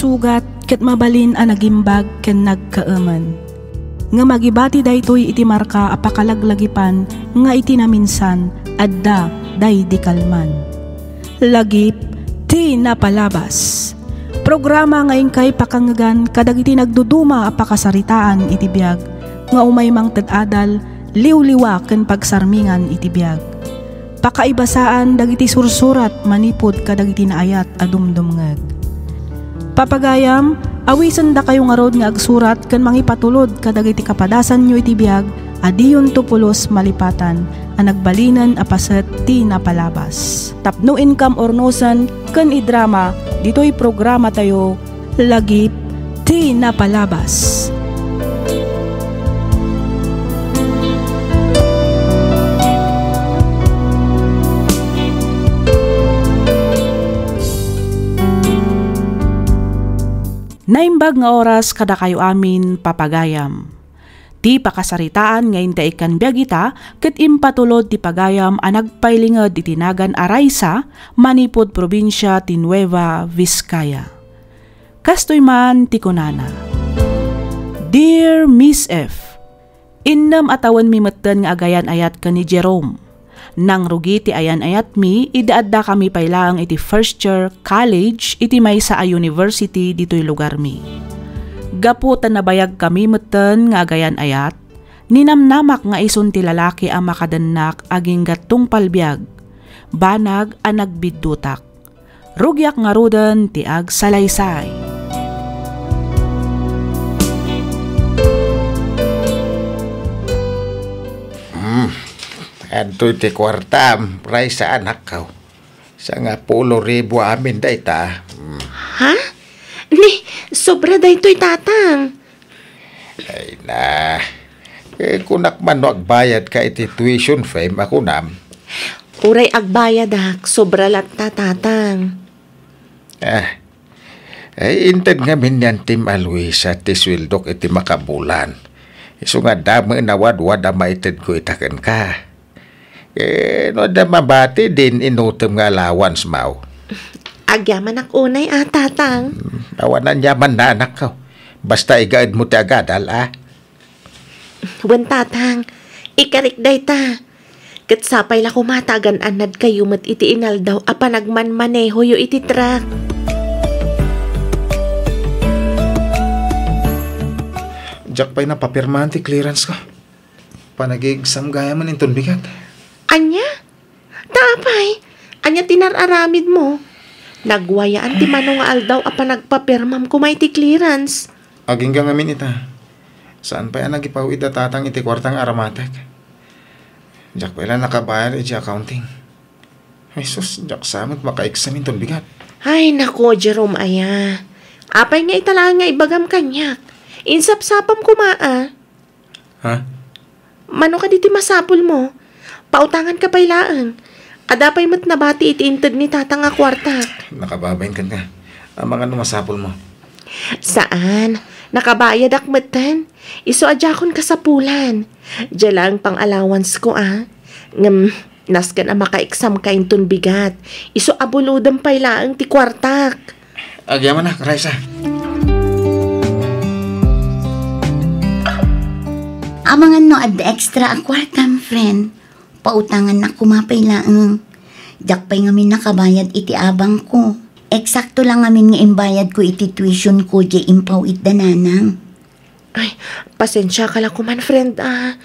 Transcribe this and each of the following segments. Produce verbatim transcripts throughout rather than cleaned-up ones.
Sugat ket mabalin a nagimbag ken nagkaemen. Ngem agibati daytoy iti marka a pakalaglagipan nga iti naminsan, adda daydi kalman. Lagip ti napalabas. Programa nga inkay pakangngegan kadagiti nagduduma a pakasaritaan iti biag nga umay mangted adal, liwliwa ken pagsarmingan iti biag. Pakaibasaan dagiti sursurat manipud kadagiti naayat a dumdumngeg. Papagayam, awisendakayo ngarud nga agsurat ken mangipatulod kadagiti kapadasanyo iti biag a diyonto pulos malipatan a nagbalinen a paset ti napalabas. Tapno inkam urnosen ken idrama ditoy programatayo, Lagip ti Napalabas. Naimbag nga oras kadakayo amin, papagayam. Ti pakasaritaan nga inta ikkan biag ita ket impatulod ti pagayam a nagpailinged iti nagan a Raisa manipud probinsia ti Nueva Vizcaya. Kastoy man ti kunana, Dear Miss F, innem a tawenmi metten nga agayan-ayat ken ni Jerome. Nangrugi ti ayan-ayatmi idi addakami pay laeng iti first year college iti maysa a university ditoy lugarmi. Gapu ta nabayagkami metten nga agayan-ayat, ninamnamak nga isun ti lalaki a makadennak agingga tungpal biag, banag a nagbiddutak. Rugiak ngaruden ti agsalaysay. Hmm. Adtoy ti kuartam, Raisa, anakko. Sangapulo ribu amin dayta. Hmm. Ha? Ni, sobra daytoy, Tatang. Ay na. Eh, kunak man no agbayadka iti tuition fee, makunam. Uray agbayadak, sobra latta, Tatang. Ah. Ay, inted ngamin ni Antim a Luisa ti sueldok iti makabulan. Isu nga adda met a wadwad a maitedko ita kenka. Eh, no adda mabati, din inutem nga allowance maw. Agyamanak unay a, Tatang. Hmm, awan aniamanna, anakko. Basta igaedmo ti agadal, a. Wen, Tatang, ikarik dayta. Ket sapay la koma ta agan-annadkayo met iti inaldaw a panagmanmanehoyo iti truck. Diak pay napapirmaan ti clearance ko. Panag-exam gayam inton bigat. Ania? Ta apay, ania ti nar-aramidmo? Nagwayaan ti mano nga aldaw a panagpapirmam koma iti clearance. Agingga ngamin ita. Saan pay a nagipaw-id a Tatang iti kuarta nga aramatek. Diak pay la nakabayad iti accounting. Ay sus, diak sa met maka-exam inton bigat. Ay, nako, Jerome aya. Apay nga ita laeng nga ibagam kaniak? Insapsapam koma a. Ha? Mano kadi ti masapulmo? Pautanganka pay laeng. Adda pay met nabati iti inted ni Tatang a kuartak. Nakababain kenka. Amangan no masapulmo. Saan. Nakabayadak metten. Isu a diakon kasapulan. Dia laeng pang-allowance ko, a. Ngem, nasken a maka-exam ka inton bigat. Isu a bulodem pay laeng ti kuartak. Agyamanak, Raisa. Amangan no adda extra a kuartam, friend. Pautangannak koma pay laeng. Diak pay ngamin nakabayad iti abang ko. Eksakto la ngamin nga imbayad ko iti tuition ko diay impaw-id da nanang. Ay, pasensiaka la koman, friend, a.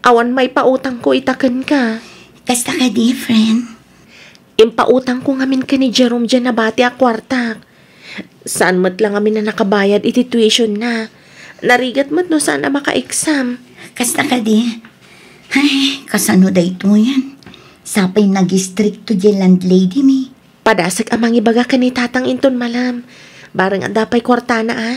Awan maipautangko ita kenka. Kasta kadi, friend? Impautangko ngamin ken ni Jerome diay nabati a kuartak. Saan met la ngamin a nakabayad iti tuition na. Narigat met no saan a maka-exam. Kasta kadi? Ay, kasano daytoyen? Sapay nagistrikto diay landlady mi. Padasek a mangibaga ken ni Tatang inton malem. Bareng adda pay kuartana, a.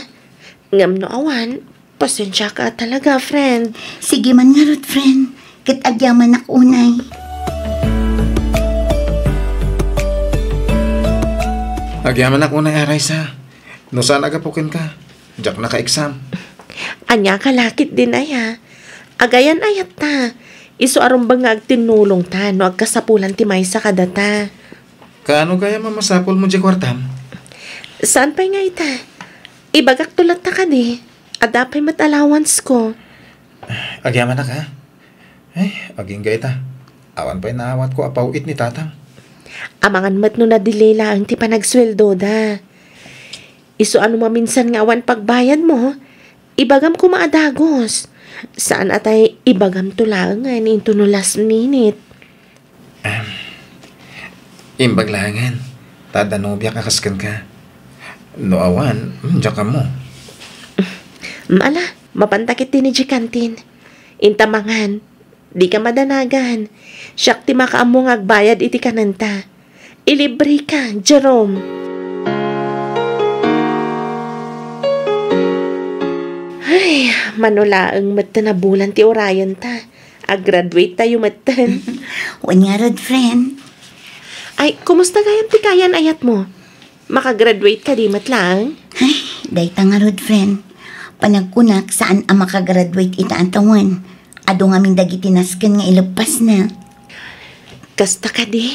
Ngem no awan, pasensiaka talaga, friend. Sige man ngarud, friend. Ket agyamanak unay. Agyamanak unay, a, Raisa. No saan a gapu kenka, diak naka-exam. Ania ka la ketdin aya? Agayan-ayatta. Isu a rumbeng nga agtinnulongta no agkasapulan ti maysa kadata. Kaano gayam a masapulmo diay kuartam? Saan pay nga ita? Ibagakto latta kadi, adda pay met allowance ko. Agyamanak, ha? Ay, agingga ita. Awan pay naawatko a paw-it ni tatang. Amangan met no na-delay laeng ti panagsueldoda. Isu a no maminsan nga awan pagbayadmo, ibagam koma a dagus. Saan a tay ibagamto laengen into no last minute. Ahem. Imbag laengen, ta adda nobiak a kas kenka. No awan, hmm, diak ammo. Ala, mapanta ketdi idiay kantin. Inta mangan, dika madanagan. Siak ti makaammo nga agbayad iti kanenta. Ilibreka, Jerome. Ay, mano laeng met ta nabulan ti urayenta. Ag-graduate tayo metten. Wen ngarud, friend. Ay, kumusta gayam ti kayan-ayatmo? Makagraduate kadi met laeng? Ay, dayta ngarud, friend. Panagkunak, saan a makagraduate ita a tawen. Adu ngamin dagiti nasken nga ileppasna. Kasta kadi?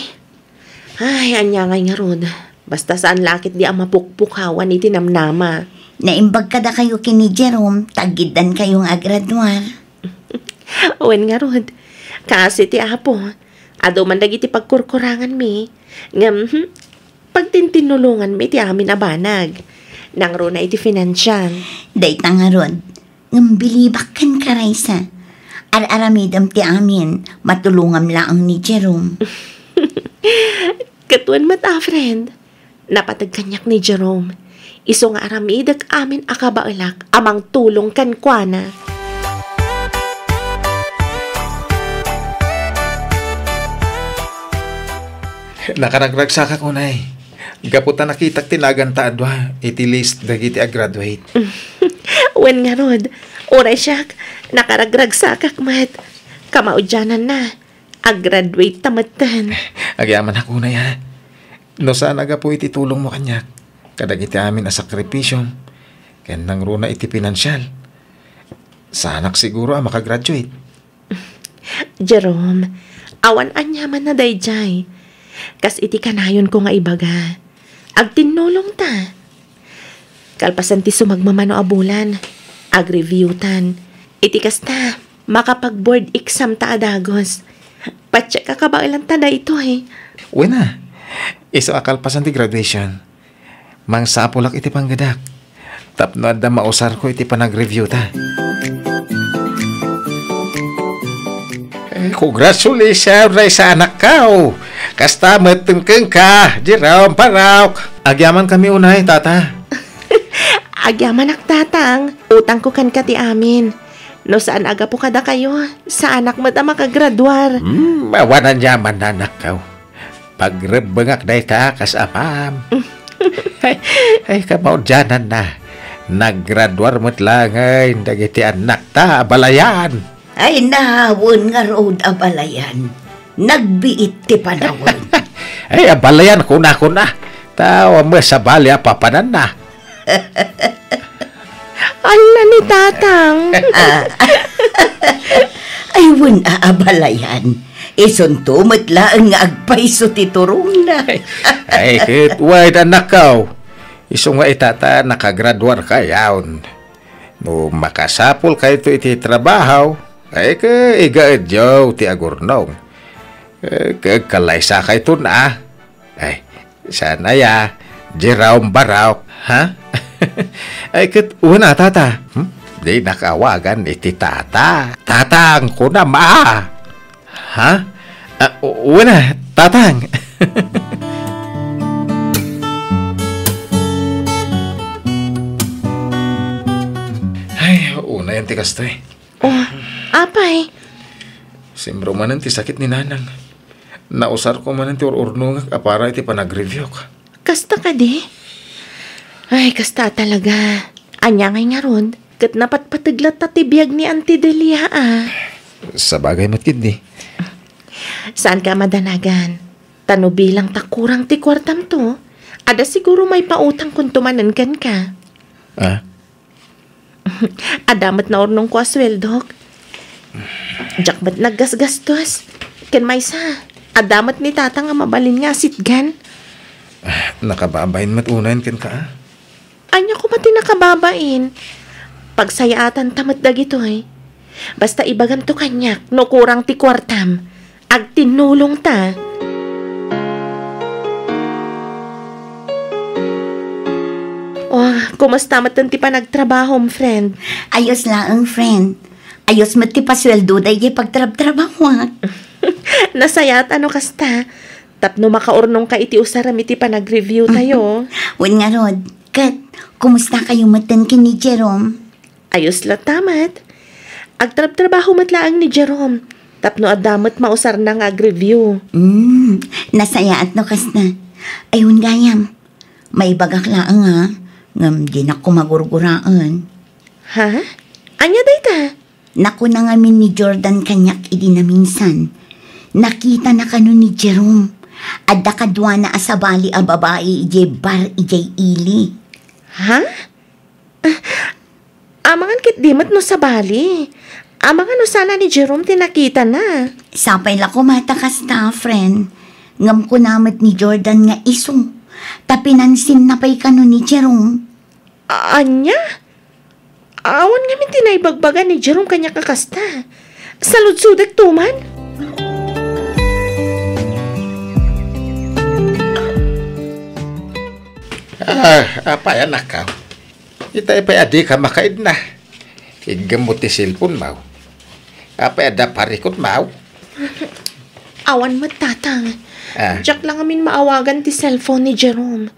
Ay, ania ngay ngarud. Basta saan la ketdi a mapukpukawan iti namnama. Naimbag kadakayo ken ni Jerome, ta aggiddankayo nga agraduar. Wen ngarud, kaasi ti Apo, adu man dagiti pagkurkuranganmi, ngem, hmm, pagtintinnulonganmi ti amin a banag. Nangruna iti finansial. Dayta ngarud, ngem bilibak kenka, Raisa. Ar-aramidem ti amin, matulongam laeng ni Jerome. Ket wen met a, friend. Napateg kaniak ni Jerome. Isu nga aramidek amin a kabaelak a mangtulong kenkuana. Nakaragragsakak unay. Gapu ta nakitak ti naganta a dua iti list dagiti a-graduate. Wen ngarud, uray siak, nakaragragsakak met. Kamaudiananna, a-graduate ta metten. Agyamanak unay, ha? No saan a gapu iti tulongmo kaniak, kadagiti amin a sakripisiom, ken nangruna iti pinansial, saanak siguro a makagraduate. Jerome, awan aniaman a daydiay. Kas iti kanayonko nga ibaga, agtinnulongta. Kalpasan ti sumagmamano a bulan, agreviewtan. Iti kasta, makapag-board exam ta a dagus. Patiek a kabaelanta daytoy. Wen a, isu a kalpasan ti graduation, mangsapulak iti panggedak tapno adda mausarko iti panagreviewta. Eh, congratulations, Raisa, anakko. Kasta met kenka, Jerome, Barok. Agyamankami unay, tata. Agyamanak, tatang. Utangko kenka ti amin. No saan a gapu kadakayo, saanak met a makagraduar. Hmm, awan aniaman, anakko. Pagrebbengak dayta kas amam. Ay, ay, kamaudiananna. Naggraduar met laengen dagiti annakta a balayan. Ay, nawen ngarud a balayan. Nagbiit ti panawen. Ay, a balayan, kuna, kuna. Ta awan met sabali a papananna. Alla ni Tatang. Ah. Ay, wen a abalayan. Isunto met laeng nga agpayso ti turongna. Ay, ket wen, anakko. Isu nga ita ta nakagraduarkayon. No makasapulkayto iti trabaho, ay, ket igaedyo ti agurnong. Eh, ket kalaysakayton a. Ay, saan aya, Jerome Barok, ha? Ay, ket wen a, tata. Hmm? Dinak awagan iti tata. Tatang, kunam a. Ha? Ah, wen a, tatang. Ay, unayen ti kastoy. Oh, apay? Simro manen ti sakit ni Nanang. Nausarko manen ti ur-urnongak a para iti panagreviewk. Kasta kadi? Ay, kasta a talaga. Ania ngay ngarud, ket napatpateg latta ti biag ni Auntie Delia, a. Sabagay met ketdi. Saanka a madanagan. Ta no bilang ta kurang ti kuartamto, adda siguro maipautangkonto manen kenka. Ah? Adda met naurnongko a sueldok. Diak met naggasgastos. Ken maysa, adda met ni Tatang a mabalin nga asitgan. Ah, nakababain met unayen kenka, a. Ania koma ti nakababain? Pagsayaatan ta met dagitoy. Basta ibaganto kaniak no kurang ti kuartam. Agtinnulong ta. Oh, kumusta met ti panagtrabahom, friend? Ayos laeng, friend. Ayos met ti pasueldo daydi pagtrabtrabahoak. Nasayaat no kasta. Tapno makaurnongka iti usarem iti panag-review tayo. Wen ngarud, ket kumusta kayo metten ken ni Jerome? Ayos latta met. Agtrabtrabaho met laeng ni Jerome. Tapno adda met mausarna nga ag-review. Hmm, nasayaat no kasta. Ay, wen gayam. Maibagak laeng, ha? Ngem dinak koma gurguraen. Ha? Ania dayta? Nakuna ngamin ni Jordan kaniak idi naminsan. Nakitana kano ni Jerome. Adda kaduana a sabali a babai idiay bar idiay ili. Ha? Ah, amangan ketdi met no sabali. Amangan no saan a ni Jerome ti nakitana. Sapay la koma ta kasta, friend. Ngem kuna met ni Jordan nga isu. Ta pinansinna pay kano ni Jerome. A-, ania? Awan ngamin ti naibagbaga ni Jerome kaniak a kasta. Saludsodekto man. Ah, apay, anakko? Itay pay a dika makaidna. Iggemmo ti cellphone mo. Apay, adda parikutmo? Awan met, Tatang. Ah. Diak la ngamin maawagan ti cellphone ni Jerome.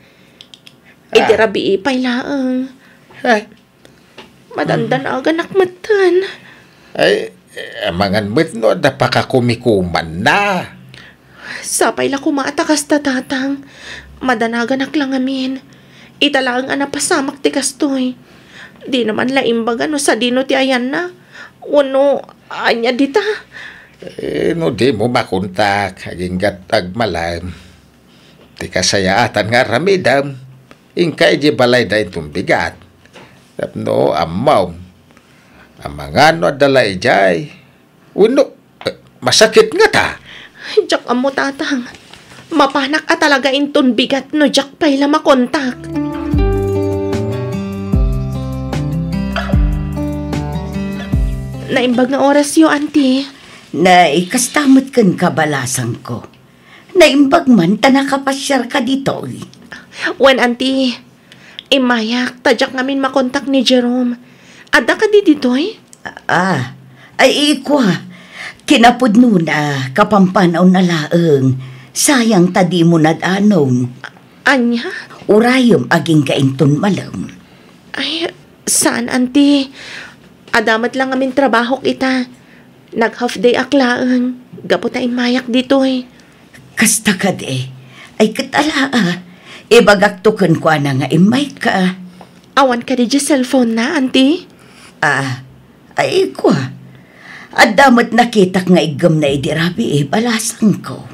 Idi Ah. rabii pay laeng. Ay. Madandanaganak metten. Ay, amangan met no adda pakakumikumanna. Sapay la koma ta kasta, Tatang. Madanaganak la ngamin. Ita laeng a napasamak ti kastoy. Dina man la imbaga no sadino ti ayanna. Wenno, ania dita? Eh, no dimo makontak, agingga't agmalem. Ti kasayaatan nga aramidem, inka idiay balayda inton bigat. Tapno ammom, amangan no adda la idiay. Wenno, eh, masakit ngata. Diak ammo, Tatang. Mapanak a talaga inton bigat no diak pay la makontak. Naimbag nga orasyo, Auntie. Nay, kasta met kenka, balasangko. Naimbag man ta nakapasiarka ditoy. Wen, Auntie. Immayak, ta diak ngamin makontak ni Jerome. Adda kadi ditoy? Ah, ay, ikua. Kinapudnona, kapampanawna laeng. Sayang ta dimo nadanon. Ania? Urayem agingga inton malem. Ay, saan, Auntie. Adda met la ngamin trabahok ita. Nag-half day ak laeng, gapu ta immayak ditoy. Kasta kadi? Ay, ket ala, ah. Ibagakto kenkuana nga immayka. Awan kadi diay cellphone na, Auntie? Ah, ay, kua. Adda met nakitak nga iggemna idi rabii, balasangko.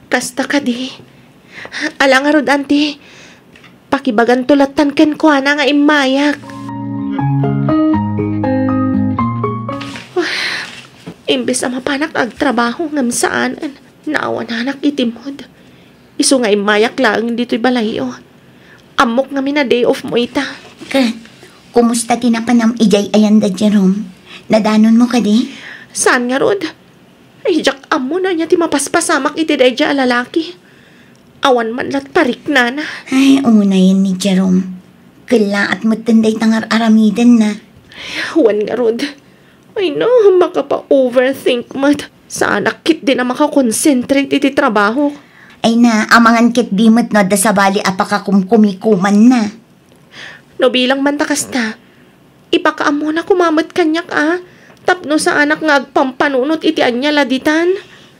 Kasta kadi? Ala ngarud, Auntie. Pakibaganto lattan kenkuana nga immayak. Imbes a mapanak agtrabaho ngem saanen, naawananak iti mood. Isu nga immayak laeng ditoy balayyo. Ammok ngamin a day off mo ita. Ket, kumusta ti napanam idiay ayan da Jerome? Nadanonmo kadi? Saan ngarud? Ay, diak ammo no ania ti mapaspasamak iti daydiay a lalaki. Awan man lat pariknana. Ay, unayen ni Jerome. Kellaat metten dayta nga ar-aramidenna. Wen ngarud. Ay, no, makapa-overthink met. Saanak ketdin a makakonsentrate iti trabaho. Ay na, amangan ketdi met no adda sabali a pakakumkumikumanna. No bilang man ta kasta, ipakaammona koma met kaniak a, tapno saanak nga agpampanunot iti ania la ditan.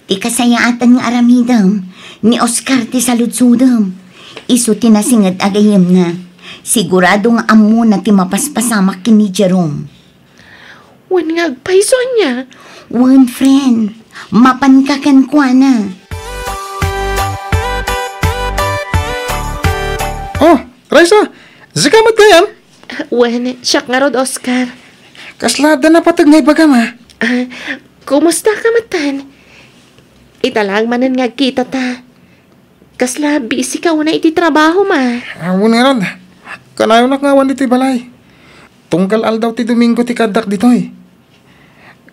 Ti kasayaatan nga aramidem, ni Oscar ti saludsodem. Isu ti nasinged a gayyemna. Sigurado nga ammona ti mapaspasamak ken ni Jerome. Wen nga agpayso ania? Wen, friend. Mapanka kenkuana. Oh, Raisa, sika met gayam? Wen, siak ngarud, Oscar. Kasla adda napateg nga ibagam a? Ah, kumusta ka metten? Ita laeng manen nga agkitata. Kasla busy ka unay iti trabahom a? Ah, wen ngarud. Kanayonak nga awan ditoy balay. Tunggal aldaw ti Domingo ti kaaddak ditoy.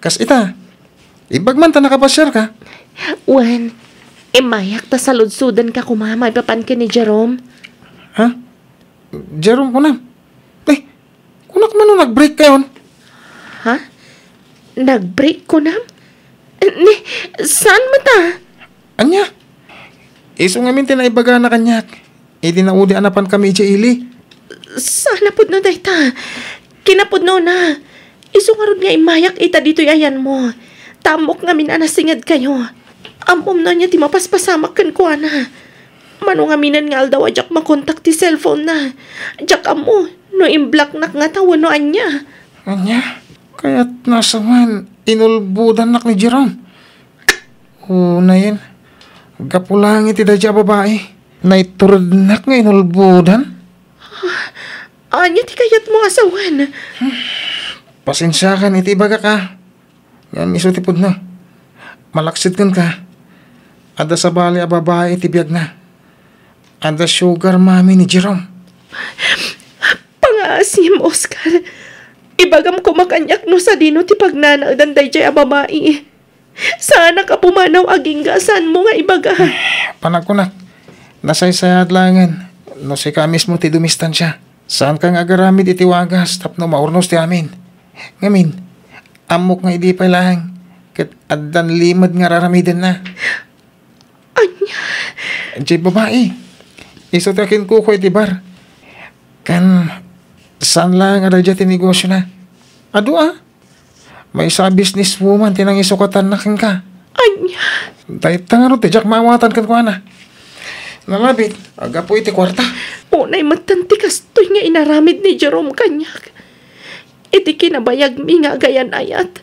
Kas ita, imbag man ta nakapasiarka. Wen, immayak ta saludsodenka koma maipapan ken ni Jerome. Ha? Jerome kunam? Eh, kunak man no nag-break kayon? Ha? Nag-break kunam? Ni, saan met a? Ania? Isu ngamin ti naibagana kaniak. Idi naudi a napankami idiay ili. Saan a pudno dayta? Kinapudnona. Isu ngarud nga immayak ita ditoy ayanmo. Ta ammok ngamin a nasingedkayo. Ammom no ania ti mapaspasamak kenkuana. Mano ngaminen nga aldaw a diak makontak ti cellphone-na. Diak ammo no imblocknak ngata wenno ania. Ania? Kayat nasawen, inulbodannak ni Jerome. Unayen, gapu laeng iti daydiay a babai, naiturednak nga inulbodan. Ania ti kayatmo a sawen? Pasensiakan iti ibagak a. Ngem isu ti pudno. Malaksid kenka. Adda sabali a babai iti biagna. Adda sugar mommy ni Jerome. Pangaasim, Oscar. Ibagam koma kaniak no sadino ti pagnanaedan daydiay a babai. Saanak a pumanaw agingga a saanmo nga ibaga. Panagkunak, nasaysayaat laengen no sika mismo ti dumistansia. Saanka nga agaramid iti wagas tapno maurnos ti amin. Ngamin, ammok nga idi pay laeng ket addan limed nga ar-aramidenna. Ania? Diay babai. Isu ti akinkuko iti bar. Kan, saan laeng a daydiay ti negosiona? Adu a? Maysa a businesswoman ti nangisukatanna kenka. Ania? Dayta ngarud ti diak maawatan kenkuana. Nalabit, gapu iti kuarta. Unay metten ti kastoy nga inaramid ni Jerome kaniak. Iti kinabayagmi nga agayan-ayat,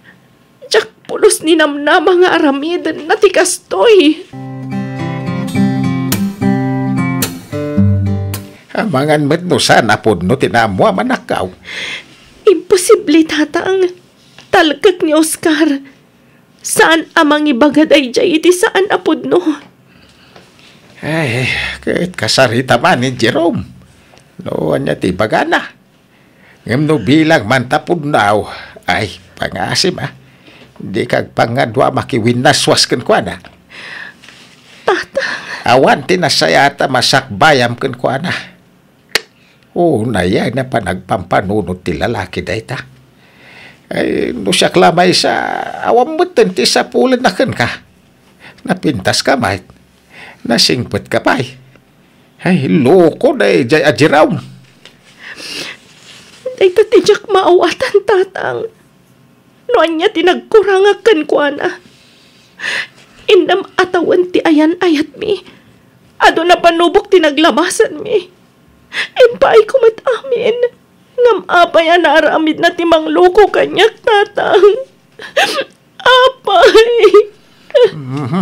diak pulos ninamnama nga aramidenna ti kastoy. Amangan met no saan a pudno ti naammo a manakkaw. Imposible, Tatang. Talkek ni Oscar. Saan a mangibaga daydiay iti saan a pudno. Ay, ket kasarita man ni Jerome. No ania ti ibagana? Ngem no bilang man ta pudno, ay, pangaasim a. Dika agpangadua a makiwinnaswas kenkuana. Tatang. Awan ti nasayaat a masakbayam kenkuana. Unay a panagpampanunot ti lalaki dayta. Ay, no siak la maysa, awan metten ti sapulenna kenka. Napintaska met. Nasingpetka pay. Ay, loko daydiay a Jerome. Dayta ti diak maawatan, Tatang. No ania ti nagkurangak kenkuana. Innem a tawen ti ayan-ayatmi. Adu a panubok ti naglabasanmi. Impaayko met amin. Ngem apay a naaramidna ti mangloko kaniak, Tatang? Apay! Mhm.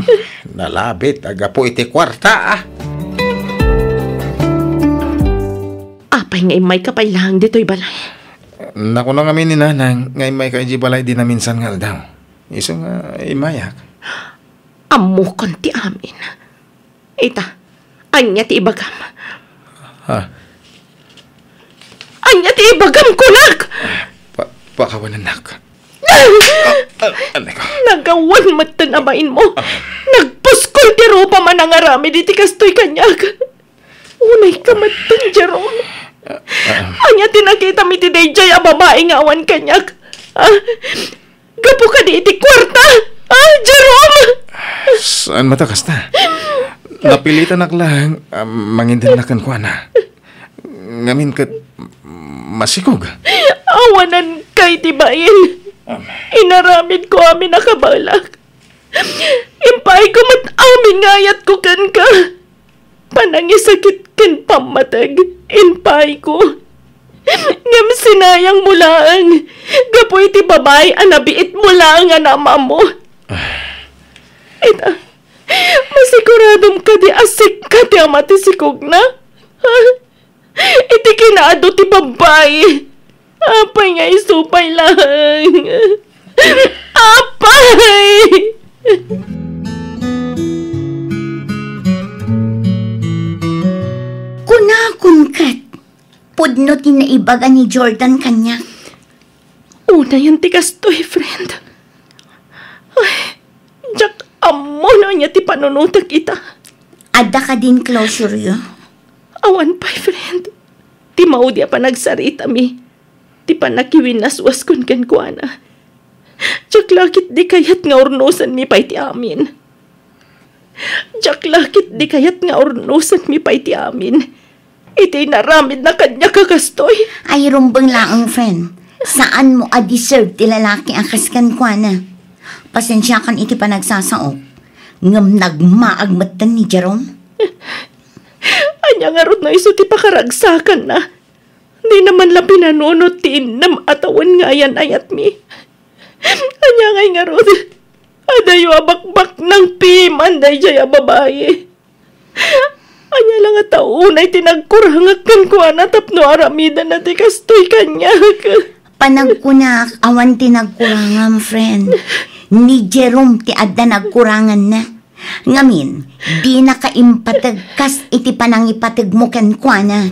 Nalabit a gapu iti kuarta, a. Apay nga immayka pay laeng ditoy balay? Nakuna ngamin ni Nanang nga immayka idiay balay idi naminsan nga aldaw. Isu nga immayak. Ammokon ti amin. Ita, ania ti ibagam? Ha? Ania ti ibagam, kunak? Pa-, pakawanennak. Ah, ah, anay ko. Nagawan metten a bainmo. Ah. Nagpuskol ti rupam a nangaramid iti kastoy kaniak. Unayka metten, Jerome. Ah, ah. Ania ti nakitam iti daydiay a babai nga awan kaniak? Ah, gapu kadi iti kuarta? Ah, Jerome! Saan met a kasta? Napilitanak laeng a mangidenna kenkuana. Ngamin ket masikog. Awananka iti bain. Am. Inaramidko amin a kabaelak. Impaayko met amin nga ayatko kenka. Panangisakit ken pammateg, impaayko. Ngem sinayangmo laeng, gapu iti babai a nabiitmo laeng a naam-ammo. Ah. Ita, masiguradom kadi a sika ti ama ti sikogna? Ha? Iti kinaadu ti babbai. Apay nga isu pay laeng? Apay! Kunakon ket, Pudno ti naibaga ni Jordan kaniak. Unayen ti kastoy, friend. Ay, diak ammo no ania ti panunotek ita. Adda kadin closureyo? Awan pay, friend. Ti maudi a panagsaritami, ti pannakiwinnaswaskon kenkuana. Diak la ketdi kayat nga urnosanmi pay ti amin. Diak la ketdi kayat nga urnosanmi pay ti amin iti inaramidna kaniak a kastoy. Ay, rumbeng laeng, friend. Saanmo a deserve ti lalaki a kas kenkuana. Pasensiakan iti panagsasaok, ngem nagmaag metten ni Jerome. Ania ngarud no isu ti pakaragsakanna? Dina man la pinanunot ti innem a tawen nga ayan-ayatmi. Ania ngay ngarud? Adayo a bakbaknang piman daydiay a babai. Ania la ngata unay ti nagkurangak kenkuana tapno aramidenna ti kastoy kaniak? Panagkunak, awan ti nagkurangam, friend. Ni Jerome ti adda nagkuranganna. Ngamin, dinaka impateg kas iti panangipategmo kenkuana.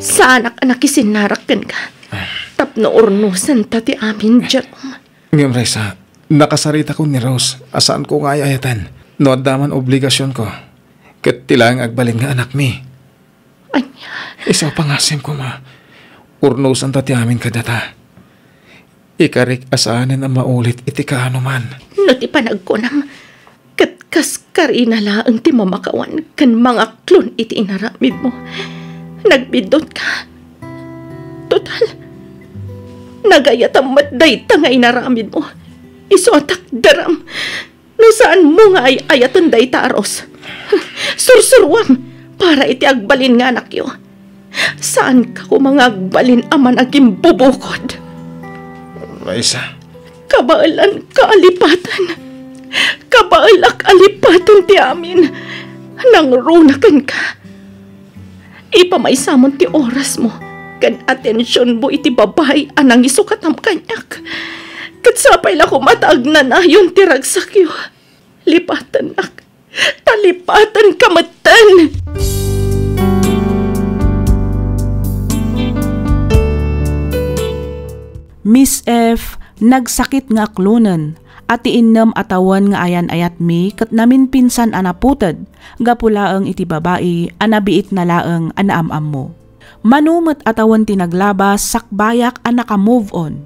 Saanak a nakisinnarak kenka tapno urnosanta ti amin, Jerome. Ngem, Raisa, nakasaritakon ni Rose a saanko nga ay-ayaten no adda man obligasionko ket ti laeng agbalin nga anakmi. Ania? Isu a pangasim koma, urnosanta ti amin kadata. Ikarik a saanen a maulit iti kaanoman. No ti panagkunam, ket kas karina laeng ti mamakawan ken mangaklon iti inaramidmo. Nagbiddutka. Total, nagayatam met dayta nga inaramidmo. Isu a takderam. No saanmo nga ay-ayaten dayta a Rose, sursuruam para iti agbalin nga anakyo. Saanka koma nga agbalin a managimbubukod. Raisa. Kabaelanka a lipaten. Kabaelak a lipaten ti amin. Nangruna kenka. Ipamaysamon ti orasmo ken atensionmo iti babai a nangisukatam kaniak. Ket sapay la koma ta agnanayon ti ragsakyo. Lipatennak. Ta lipatenka metten! Miss F, nagsakit nga aklonen a ti innem a tawen nga ayan-ayatmi ket naminpinsan a naputed gapu laeng iti babai a nabiitna laeng a naam-ammo. Mano met a tawen ti naglabas, sakbayak a naka-move on.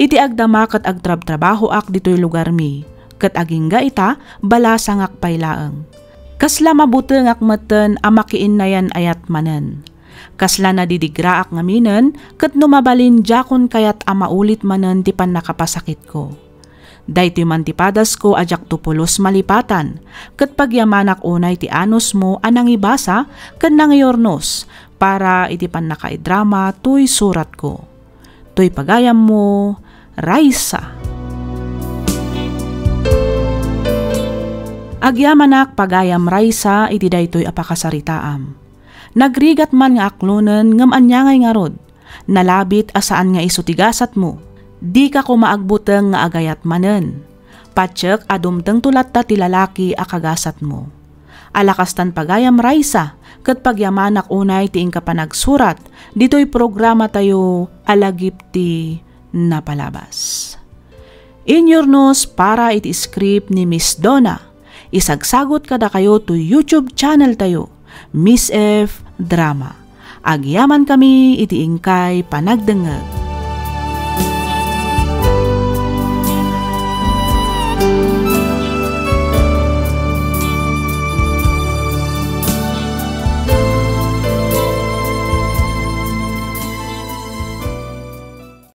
Iti agdama ket agtrabtrabahoak ditoy lugarmi, ket agingga ita, balasangak pay laeng. Kasla mabutengak metten a makiinnayan-ayat manen. Kasla nadidigraak ngaminen, ket no mabalin, diakon kayat a maulit manen ti pannakapasakitko. Daytoy man ti padasko a diakto pulos malipatan, ket pagyamanak unay ti anusmo a nangibasa ken nangiurnos para iti pannakaidrama toy suratko. Toy pagayammo, Raisa. Agyamanak pagayam, Raisa, iti daytoy a pakasaritaam. Nagrigat man nga aklonen, ngem ania ngay ngarud? Nalabit a saan nga isu ti gasatmo. Dika koma agbuteng nga agayat manen. Patiek a dumtengto latta ti lalaki a kagasatmo. Ala kastan pagayam, Raisa, ket pagyamanak unay ti inka panagsurat ditoy programatayo a Lagip ti Napalabas. Inyurnos para iti script ni Miss Donna. Isagsagut kadakayo toy YouTube channel tayo, Miss F Drama. Agyamankami iti inkay panagdengngeg.